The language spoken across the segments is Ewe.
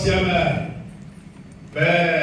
sia me be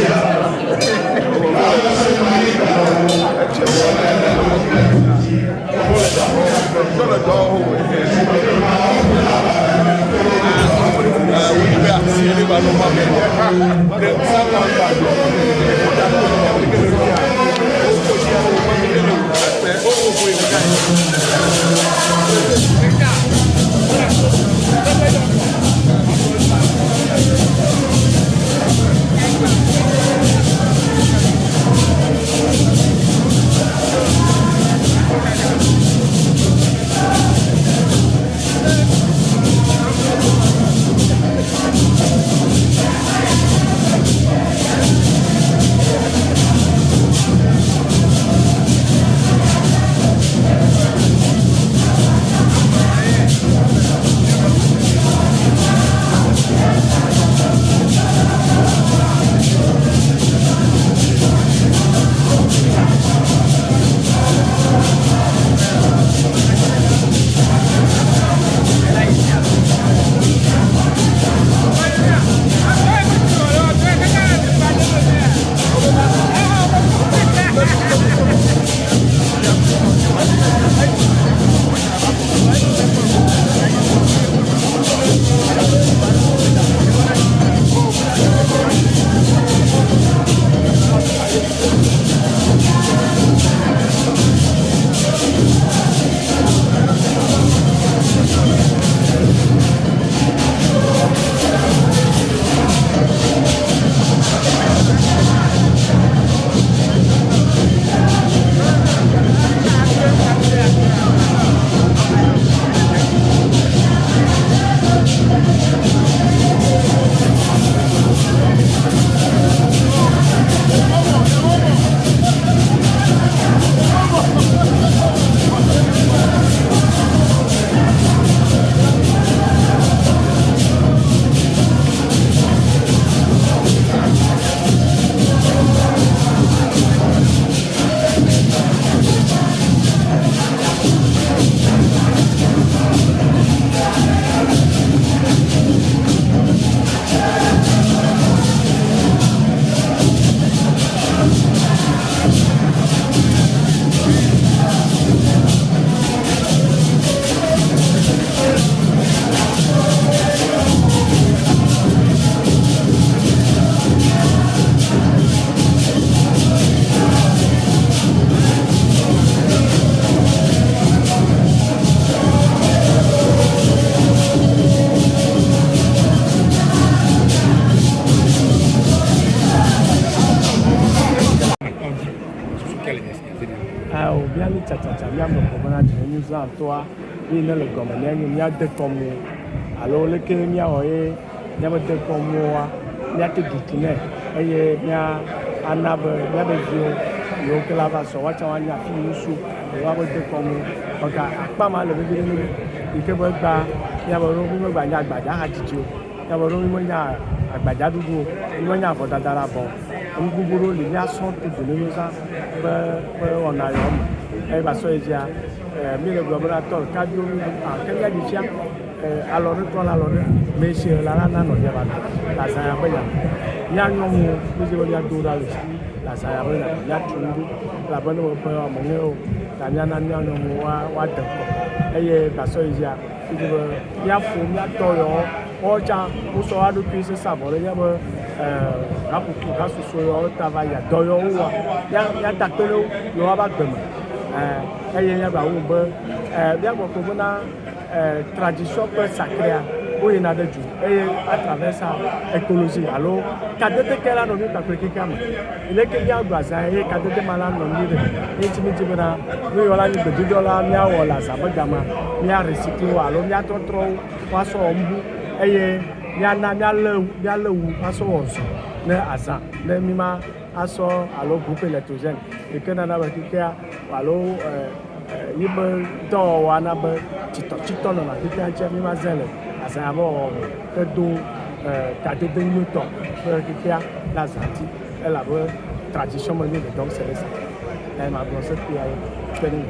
mía. Míali tsatsatsa míagblɔ ko bena dzimenyuzãtɔa yi ne le gɔme nɛ nye mía dekɔnuwo alo leke míawɔ ye míabe dekɔnuwoa míate ɖutu nɛ eye mía ana be mía ɖeviwo yiwo ke la va sɔ woatsã woanya afi yi woso le woabe dekɔnuwo. Meka akpa ma le vevi ɖe ne mí yi ke be egbea míabe ɖewo mí megba nya agbadza hã dzidzi o. Míabe ɖewo mí menya agbadza ɖuɖu o, mí menya avɔdada le abɔ o. Enu gbogbo ɖewo li míasrɔ̃ to dzomenyozã ƒe ƒe wɔna yawo me. Eye va sɔ yi dzia, míele gblɔ bena tɔ ɖeka viwo mí a ke míaɖi fia alɔ ɖe trɔ le alɔ ɖe me si la la na nɔvia ba ɖu le azã ya ƒe nya me. Mía nyɔnuwo mídzi be míado ɖa le dzi le azã ya ƒe nya me, míatu nu ɖo elabe ne meƒe ame ŋe o ta míana mía nyɔnuwo woa woade ŋkɔ. Eye va sɔ yi dzia, mídzi be míafo míatɔ yawo woawo tsã wosɔ woa ɖokui sesa vɔ ɖe míaƒe haƒoƒo hasusu yawo ta va yia dɔ yawo wowɔa míada akpe ɖe wo le woaƒe agbe me. Eye míagba wu be míagblɔ ko bena tradition kple sacrea woyina ɖe du eye à travers ça écologie alo kadede ke la nɔ mí kpakple xexea me. Leke míaɖu azã eye kadede ma la nɔ mí ɖe. Ye ŋuti mídi bena nu yiwo la nyi gbedodɔ la míawɔ le azã ƒe gamea, mía recycle wo alo míatrɔtrɔ wo woasɔ wɔ nubu eye míana míalé míalé wu asɔ wɔ zɔ ne azã ne míma asɔ alo groupe électrogène yi ke nana be xexea alo yibe dɔwɔwɔ ana be tsitɔtsitɔ nɔna xexea ŋutia míma zãe le azã ya ƒe wɔwɔ me hedo kadede nyuietɔ ƒe xexea le azã ŋuti elabe tradition me míele dɔm se ɖe se. Eye magblɔ se kpuia ye kpe ɖe ŋu.